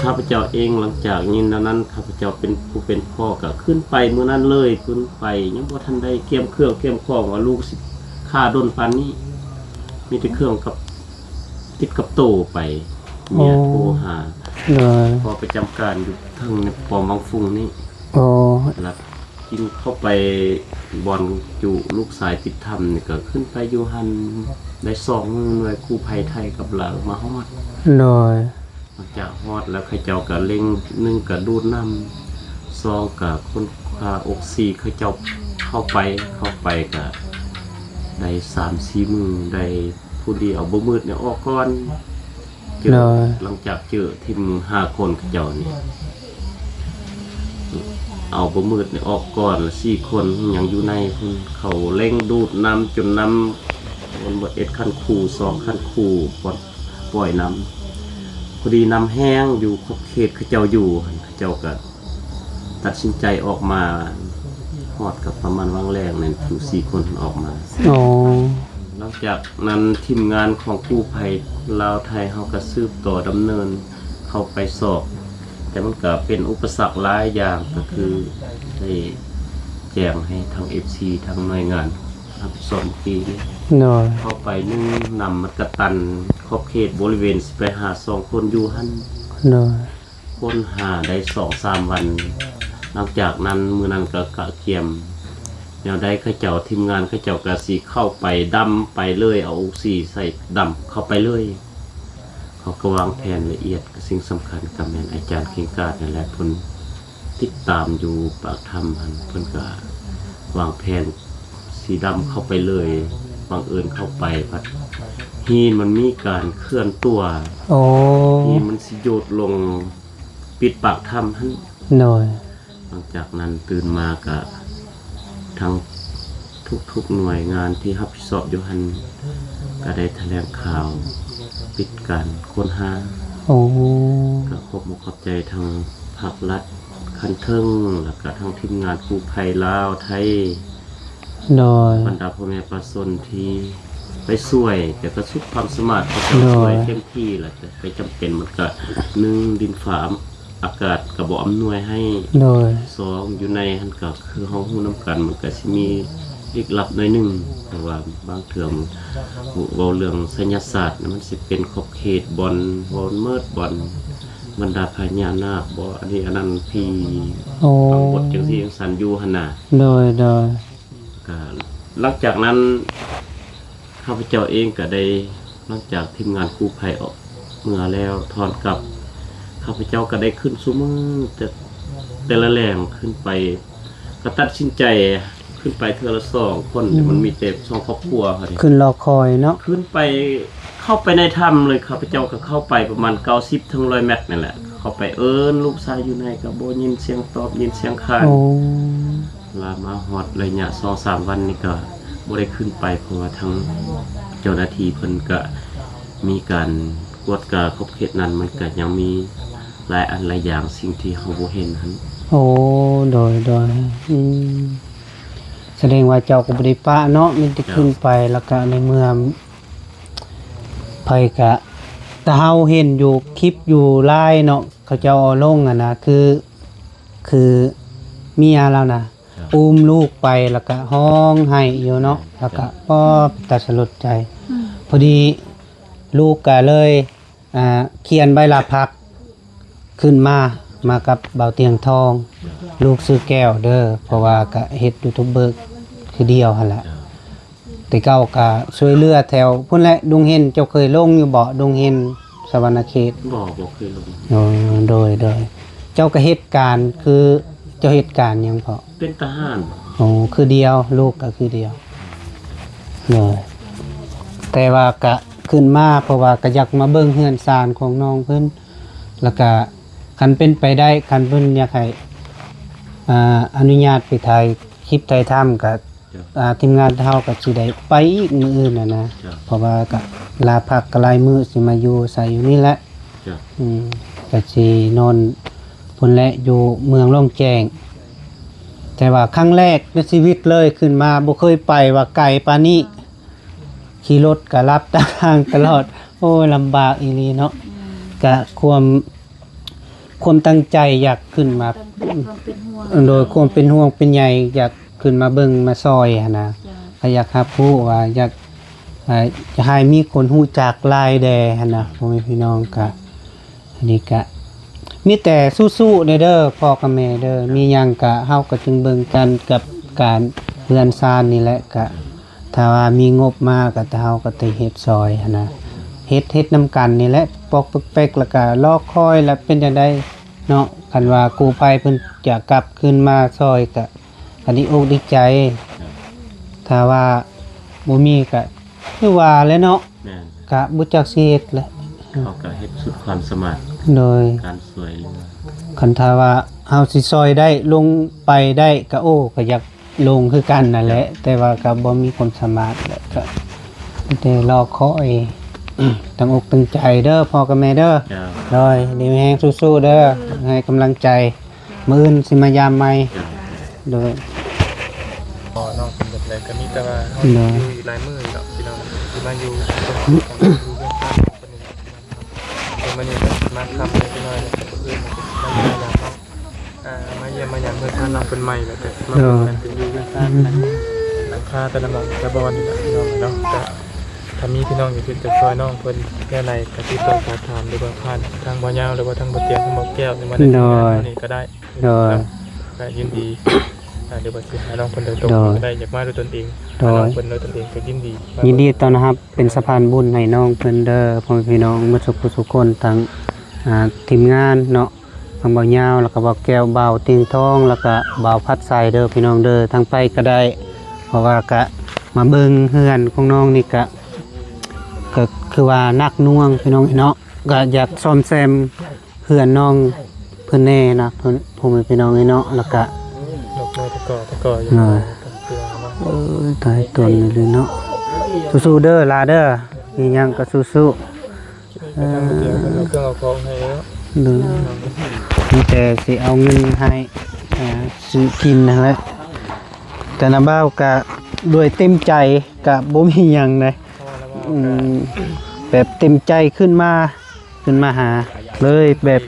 ຂ້າພະເຈົ້າເອງ ຫຼັງຈາກຍິນແນວນັ້ນ ຂ້າພະເຈົ້າເປັນຜູ້ເປັນພໍ່ ກໍຂຶ້ນໄປມື້ນັ້ນເລີຍ ຂຶ້ນໄປ ຍັງບໍ່ທັນໄດ້ກຽມເຄື່ອງກຽມຂອງວ່າລູກຊິຂ້າດົນປານນີ້ ມີແຕ່ເຄື່ອງກັບ ຕິດກັບໂຕໄປ. ເມຍ ໂອ້ ໂທຫາ ໂດຍ ພໍ່ປະຈຳການຢູ່ເທິງປ້ອມວັງຟຸງນີ້. ໂອ້ ແລ້ວຈຶ່ງເຂົ້າໄປບ່ອນຈຸລູກຊາຍຕິດຖ້ຳນີ້ ກໍຂຶ້ນໄປຢູ່ຫັ້ນໄດ້ສອງມື້ ໜ່ວຍກູ້ໄພໄທກັບລາວມາຮອດ. ໂດຍ ຫຼັງຈາກຮອດແລ້ວ ເຂົາເຈົ້າກໍເລັ່ງ ໜຶ່ງກໍດູດນ້ຳ ສອງກໍຄົ້ນຄວ້າອົກຊີ ເຂົາເຈົ້າເຂົ້າໄປ ເຂົ້າໄປກໍໄດ້ສາມສີ່ມື້ ໄດ້ ຜູ້ດຽວເອົາບໍ່ມືດນີ້ອອກກ່ອນ ເຈີ ໂດຍ ຫຼັງຈາກເຈີທີມຫ້າຄົນເຂົາເຈົ້ານີ້ ເອົາບໍ່ມືດນີ້ອອກກ່ອນ ແລະ ສີ່ຄົນຍັງຢູ່ໃນພຸ້ນ ເຂົາເລັ່ງດູດນ້ຳຈົນນ້ຳ ມັນເບິດເອັດຄັນຄູ ສອງຄັນຄູ ປ່ອຍ ປ່ອຍນ້ຳ ພໍດີນ້ຳແຫ້ງຢູ່ຂອບເຂດເຂົາເຈົ້າຢູ່ຫັ້ນ ເຂົາເຈົ້າກະ ຕັດສິນໃຈອອກມາ ຮອດກັບປະມານຫວ່າງແລງນັ້ນ ທັງສີ່ຄົນອອກມາ. ອໍ ຫຼັງຈາກນັ້ນທີມງານຂອງກູ້ໄພລາວໄທເຮົາກໍສືບຕໍ່ດຳເນີນເຂົ້າໄປຊອກ ແຕ່ມັນກໍເປັນອຸປະສັກຫຼາຍຢ່າງ ກໍຄືໄດ້ແຈ້ງໃຫ້ທາງເອັຟຊີ ທາງໜ່ວຍງານ ຮັບຜິດຊອບເມື່ອກີ້ນີ້ ໂດຍ ເຂົ້າໄປໜຶ່ງ ນ້ຳມັນກະຕັນຂອບເຂດບໍລິເວນ ຊິໄປຫາສອງຄົນຢູ່ຫັ້ນ ໂດຍ ຄົ້ນຫາໄດ້ສອງສາມວັນ. ຫຼັງຈາກນັ້ນ ມື້ນັ້ນກໍກະກຽມແນວໃດ ເຂົາເຈົ້າ ທີມງານເຂົາເຈົ້າກໍຊິເຂົ້າໄປດຳໄປເລີຍ ເອົາໂອຊີໃສ່ດຳເຂົ້າໄປເລີຍ. ເຂົາກໍວາງແຜນລະອຽດ ສິ່ງສຳຄັນກໍແມ່ນອາຈານເກັ່ງກາດນັ້ນແຫຼະ ເພິ່ນຕິດຕາມຢູ່ປາກຖ້ຳຫັ້ນ ເພິ່ນກໍວາງແຜນຊິດຳເຂົ້າໄປເລີຍ. ບັງເອີນເຂົ້າໄປພັດຫີນມັນມີການເຄື່ອນຕົວ ໂອ້ ຫີນມັນຊິໂຍດລົງປິດປາກຖ້ຳຫັ້ນ ໂດຍ ຫຼັງຈາກນັ້ນຕື່ນມາກະ ທັງທຸກໆໜ່ວຍງານທີ່ຮັບຜິດຊອບຢູ່ຫັ້ນ ກະໄດ້ຖະແຫຼງຂ່າວປິດການຄົ້ນຫາ. ໂອ້ ກະຂອບມຸກຂອບໃຈທັງພາກລັດຂັ້ນເທິງ ແລ້ວກະທັງທີມງານກູ້ໄພລາວ ໄທ ໂດຍ ບັນດາພໍ່ແມ່ປະຊາຊົນທີ່ໄປຊ່ວຍ ແຕ່ກະສຸດຄວາມສາມາດ ເຂົາເຈົ້າ ໂດຍ ຊ່ວຍເຕັມທີ່ ແລ້ວກະໄປຈຳເປັນ ມັນກະ ໜຶ່ງ ດິນຟ້າ ອາກາດກໍບໍ່ອຳນວຍໃຫ້ ໂດຍ ສອງ ຢູ່ໃນຫັ້ນກໍຄືເຮົາຮູ້ນຳກັນ ມັນກໍຊິມີລຶກລັບໜ້ອຍໜຶ່ງ ເພາະວ່າບາງເທື່ອເວົ້າເລື່ອງໄສຍະສາດນະ ມັນຊິເປັນຂອບເຂດບ່ອນ ບ່ອນເໝິດ ບ່ອນບັນດາພະຍານາກບໍ ອັນນີ້ອັນນັ້ນ ຜີ ໂອ້ ຝັງບົດຈັ່ງຊີ້ຈັ່ງຊັ້ນຢູ່ຫັ້ນນະ ໂດຍ ໂດຍ ກະຫຼັງຈາກນັ້ນ ຂ້າພະເຈົ້າເອງກະໄດ້ ຫຼັງຈາກທີມງານກູ້ໄພອອກເມືອແລ້ວ ຖອນກັບ ຂ້າພະເຈົ້າກະໄດ້ຂຶ້ນຊຸມື້ ແຕ່ ແຕ່ລະແລງຂຶ້ນໄປ ກະຕັດສິນໃຈຂຶ້ນໄປເທື່ອລະສອງຄົນ ອືມ ມັນມີແຕ່ສອງຄອບຄົວເຮົານີ້ ຂຶ້ນລໍຄອຍເນາະ ຂຶ້ນໄປ ເຂົ້າໄປໃນຖ້ຳເລີຍ ຂ້າພະເຈົ້າກະເຂົ້າໄປປະມານເກົ້າສິບເຖິງຮ້ອຍແມັດນີ້ແຫຼະ ເຂົ້າໄປເອີ້ນລູກຊາຍຢູ່ໃນກະບໍ່ຍິນສຽງຕອບ ຍິນສຽງຄ້ານ ໂອ້ ລາມາຮອດໄລຍະສອງສາມວັນນີ້ກະບໍ່ໄດ້ຂຶ້ນໄປ ເພາະວ່າທາງເຈົ້າໜ້າທີ່ເພິ່ນກະມີການກວດກາຂອບເຂດນັ້ນ ມັນກະຍັງມີຫຼາຍອັນຫຼາຍຢ່າງ ສິ່ງທີ່ເຮົາບໍ່ເຫັນຫັ້ນ. ໂອ້ ໂດຍ ໂດຍ ອືມ ສະແດງວ່າເຈົ້າກໍບໍ່ໄດ້ປະເນາະ ມີແຕ່ ເຈົ້າ ຂຶ້ນໄປ ແລ້ວກະໃນເມື່ອ ໃຜກະ ແຕ່ເຮົາເຫັນຢູ່ຄລິບຢູ່ລາຍເນາະ ເຂົາເຈົ້າເອົາລົງຫັ້ນນະ ຄື ຄືເມຍລາວນະ ເຈົ້າ ອຸ້ມລູກໄປ ແລ້ວກະຮ້ອງໄຫ້ຢູ່ເນາະ ແມ່ນ ແລ້ວກະ ເຈົ້າ ປໍ ເປັນຕາສະຫຼົດໃຈ ອືມ ພໍດີລູກກະເລີຍ ອ່າ ຂຽນໃບລາພັກ ຂຶ້ນມາ ມາກັບບ່າວຕຽງທອງ ລູກຊື່ແກ້ວເດີ ເພາະວ່າກະເຮັດຢູທູບເບີຄືດຽວຫັ້ນແຫຼະ ແຕ່ເກົ່າກະຊ່ວຍເຫຼືອແຖວພຸ້ນແຫຼະ ດົງເຫັນ ເຈົ້າເຄີຍລົງຢູ່ບໍ່ ດົງເຫັນ ສະຫວັນນະເຂດ? ບໍ່ ບໍ່ເຄີຍລົງ. ອໍ ໂດຍ ໂດຍ ເຈົ້າກະເຮັດການ ຄືເຈົ້າເຮັດການຫຍັງເພາະ? ເປັນທະຫານ. ໂອ້ ຄືດຽວ ລູກກະຄືດຽວ ໂດຍ ແຕ່ວ່າກະຂຶ້ນມາ ເພາະວ່າກະຢາກມາເບິ່ງເຮືອນຊານຂອງນ້ອງເພິ່ນ ແລ້ວກະຄັນເປັນໄປໄດ້ ຄັນເພິ່ນຢາກໃຫ້ ອ່າ ອະນຸຍາດໄປຖ່າຍຄລິບຖ່າຍທຳ ກະ ເຈົ້າ ອ່າ ທີມງານເຮົາກະຊິໄດ້ໄປອີກມື້ອື່ນຫັ້ນນະ ເຈົ້າ ເພາະວ່າກະລາພັກກະຫຼາຍມື້ ຊິມາຢູ່ໃສຢູ່ນີ້ແຫຼະ ເຈົ້າ ອືມ ກະຊິນອນພຸ້ນແຫຼະ ຢູ່ເມືອງລ່ອງແຈ້ງ ແຕ່ວ່າຄັ້ງແລກໃນຊີວິດເລີຍ ຂຶ້ນມາບໍ່ເຄີຍໄປວ່າໄກປານນີ້ ຂີ່ລົດກະຫຼັບຕາງທາງຕະຫຼອດ ໂອ້ຍ ລຳບາກອີ່ຫຼີເນາະ ອືມ ກະຄວາມ ຄວາມຕັ້ງໃຈຢາກຂຶ້ນມາ ຄວາມເປັນຫ່ວງ ໂດຍຄວາມເປັນຫ່ວງເປັນໃຍ ຢາກຂຶ້ນມາເບິ່ງມາຊ່ອຍຫັ້ນນະ ເຈົ້າ ກະຢາກຮັບຮູ້ວ່າ ຢາກ ອ່າ ຈະໃຫ້ມີຄົນຮູ້ຈັກຫຼາຍແດ່ຫັ້ນນະ ພໍ່ແມ່ພີ່ນ້ອງ ກະ ອັນນີ້ກະມີແຕ່ສູ້ໆເດີ ເດີ ພໍ່ກັບແມ່ເດີ ມີຫຍັງກະເຮົາກະຈຶ່ງເບິ່ງກັນກັບການເຮືອນຊານນີ້ແຫຼະ ກະ ຖ້າວ່າມີງົບມາກະເຮົາກະໄດ້ເຮັດຊ່ອຍຫັ້ນນະ ເຮັດ ເຮັດນຳກັນນີ້ແຫຼະ ປອກເປັກໆ ແລ້ວກະລໍຄອຍ ແລ້ວເປັນຈັ່ງໃດເນາະ ຄັນວ່າກູ້ໄພເພິ່ນຈະກັບຄືນມາຊ່ອຍກະ ກະດີອົກດີໃຈ ຖ້າວ່າບໍ່ມີກະຄືວ່າແຫຼະເນາະ ແມ່ນ ກະບໍ່ຈັກຊິເຮັດແຫຼະ ເຮົາກະເຮັດສຸດຄວາມສາມາດ ໂດຍ ການຊ່ວຍເຫຼືອ ຄັນຖ້າວ່າເຮົາຊິຊ່ອຍໄດ້ ລົງໄປໄດ້ກະ ໂອ້ ກະຢາກ ລົງຄືກັນນັ້ນແຫຼະ ເຈົ້າ ແຕ່ວ່າກໍບໍ່ມີຄວາມສາມາດ ແລ້ວກໍມີແຕ່ລໍຄອຍ ຕັ້ງອົກຕັ້ງໃຈເດີພໍ່ກັບແມ່ເດີ ເຈົ້າ ໂດຍ ດີມີແຮງສູ້ໆເດີ ໃຫ້ກຳລັງໃຈ ມື້ອື່ນຊິມາຢາມໃໝ່ ເຈົ້າ ໂດຍ ອໍ ນ້ອງເປັນແບບໃດກໍມີແຕ່ວ່າເຮົາ ໂດຍ ຢູ່ອີກຫຼາຍມື້ເນາະ ພີ່ນ້ອງ ຊິມາຢູ່ ຢູ່ເຮືອນຊານຂອງເພິ່ນນີ້ແຫຼະ ເພິ່ນມານີ້ກໍມາຄ່ຳເລັກນ້ອຍ ແລ້ວກໍມື້ອື່ນກໍຊິມາຢາມເນາະ ອ່າ ມາຢ້ຽມມາຢາມເຮືອນຊານນ້ອງເພິ່ນໃໝ່ ແລ້ວກໍມາເບິ່ງກັນເປັນຢູ່ເຮືອນຊານ ເອີ ຫຼັງ ມາແຕ່ລະໝ່ອງແຕ່ບ່ອນນີ້ແຫຼະພີ່ນ້ອງເນາະ. ກະຖ້າມີພີ່ນ້ອງຢາກເຮັດຢາກຊ່ອຍນ້ອງເພິ່ນແນວໃດ ກະຕິດຕໍ່ສອບຖາມ ຫຼືວ່າຜ່ານທາງບ່າວຍາວ ຫຼືວ່າທາງບ່າວຕຽງ ທາງບ່າວແກ້ວ ຫຼືວ່າໃນທີມງານເຮົານີ້ກະໄດ້ ໂດຍ ເນາະ. ກະຍິນດີ ອ່າ ຫຼືວ່າຊິຫານ້ອງເພິ່ນໂດຍຕົງ ໂດຍ ກະໄດ້ ຢາກມາດ້ວຍຕົນເອງ ໂດຍ ຫານ້ອງເພິ່ນໂດຍຕົນເອງກະຍິນດີ ຍິນດີຕ້ອນຮັບ ເປັນສະພານບຸນໃຫ້ນ້ອງເພິ່ນເດີ ພໍ່ແມ່ພີ່ນ້ອງໝົດທຸກຜູ້ທຸກຄົນ ທັງ ອ່າ ທີມງານເນາະ ທັງບ່າວຍາວ ແລ້ວກະບ່າວແກ້ວ ບ່າວຕຽງທອງ ແລ້ວກະບ່າວພັດໄຊເດີພີ່ນ້ອງເດີ. ທາງໄປກະໄດ້ ເພາະວ່າກະມາເບິ່ງເຮືອນຂອງນ້ອງນີ້ກະ ກະຄືວ່າໜັກໜ່ວງພີ່ນ້ອງເນາະ ກະຢາກສ້ອມແຊມເຮືອນນ້ອງເພິ່ນແດ່ນະ ພໍ່ແມ່ພີ່ນ້ອງເນາະ. ແລ້ວກະ ໂອ້ຍ ຕາຍຕົນເລີຍເນາະ. ສູ້ໆເດີຫຼ້າເດີ ມີຫຍັງກະສູ້ໆ. ເອີ ເອົາເຄື່ອງເອົາຂອງໃຫ້ເນາະ ໂດຍ ມີແຕ່ຊິເອົາເງິນໃຫ້ ເອີ ຊື້ກິນຫັ້ນແຫຼະ. ແຕ່ນ້າບ່າວກະດ້ວຍເຕັມໃຈ ກະບໍ່ມີຫຍັງໃດ ອືມ ແບບເຕັມໃຈຂຶ້ນມາ ຂຶ້ນມາຫາເລີຍ ແບບ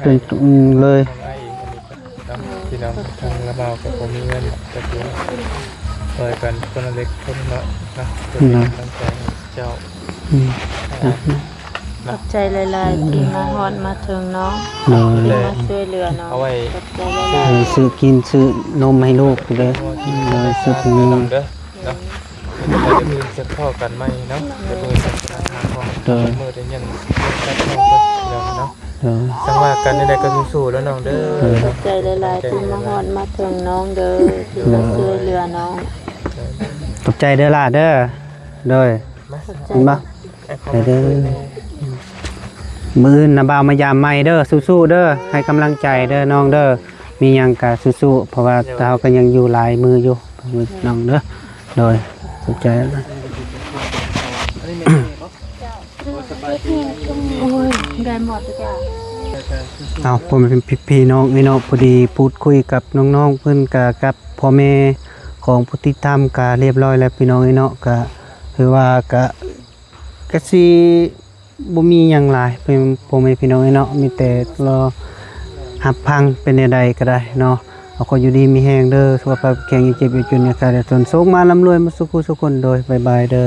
ເປັນ ອືມ ເລີຍ ພີ່ນ້ອງ ທາງລາວເຮົາກະບໍ່ມີເງິນ ກະຄືຊ່ອຍກັນຄົນລະເລັກຄົນລະນ້ອຍເນາະ ເພື່ອເປັນກຳລັງໃຈໃຫ້ເຈົ້າ ອືມ ຂອບໃຈຫຼາຍໆ ທີ່ມາຮອດມາເຖິງນ້ອງ ໂດຍ ທີ່ມາຊ່ວຍເຫຼືອນ້ອງ ເອົາໄວ້ ຂອບໃຈຫຼາຍໆ ຊື້ກິນຊື້ນົມໃຫ້ລູກເດີ ໂດຍ ຊື້ກິນເດີ ເນາະ. ດຽວມື້ອື່ນຈະພໍ້ກັນໃໝ່ເນາະ ດຽວມື້ອື່ນຈະຫາຂອງ ໂດຍ ມື້ດຽວຍັງຕັດຂອງເພິ່ນເນາະ ໂດຍ ຈັ່ງວ່າກັນແນວໃດກະສູ້ໆແລ້ວນ້ອງເດີ ໂດຍ ຂອບໃຈຫຼາຍໆ ທີ່ມາຮອດມາເຖິງນ້ອງເດີ ທີ່ມາຊ່ວຍເຫຼືອນ້ອງ ໂດຍ ຂອບໃຈເດີຫຼ້າເດີ ໂດຍ ມາ ເຫັນບໍ່ ໄປເດີ ມື້ອື່ນນະບ່າວມາຢາມໃໝ່ເດີ ສູ້ໆເດີ ໃຫ້ກຳລັງໃຈເດີນ້ອງເດີ ມີຫຍັງກະສູ້ໆ ເພາະວ່າເຮົາກະຍັງຢູ່ຫຼາຍມື້ຢູ່ ນ້ອງເດີ ໂດຍ ຂອບໃຈ. ໂອ້ຍ ໄດ້ໝົດທຸກຢ່າງ ເອົາ ພໍ່ແມ່ພີ່ນ້ອງເອີຍເນາະ ພໍດີພູດຄຸຍກັບນ້ອງໆເພິ່ນ ກະກັບພໍ່ແມ່ຂອງຜູ້ຕິດຕາມກະຮຽບຮ້ອຍແລ້ວ ພີ່ນ້ອງເອີຍເນາະ ກະຄືວ່າກະ ກະຊິ ບໍ່ມີຫຍັງຫຼາຍ ພໍ່ແມ່ພີ່ນ້ອງເອີຍເນາະ ມີແຕ່ລໍຮັບຟັງ ເປັນແນວໃດກະໄດ້ເນາະ ເອົາ ຂໍຢູ່ດີມີແຮງເດີ ສຸຂະພາບແຂງ ຢ່າເຈັບຢ່າຈົນ ຢ່າຂາດຢ່າຈົນ ໂຊກມາລ່ຳລວຍໝົດສູ່ຜູ້ສູ່ຄົນ ໂດຍ ບາຍບາຍເດີ.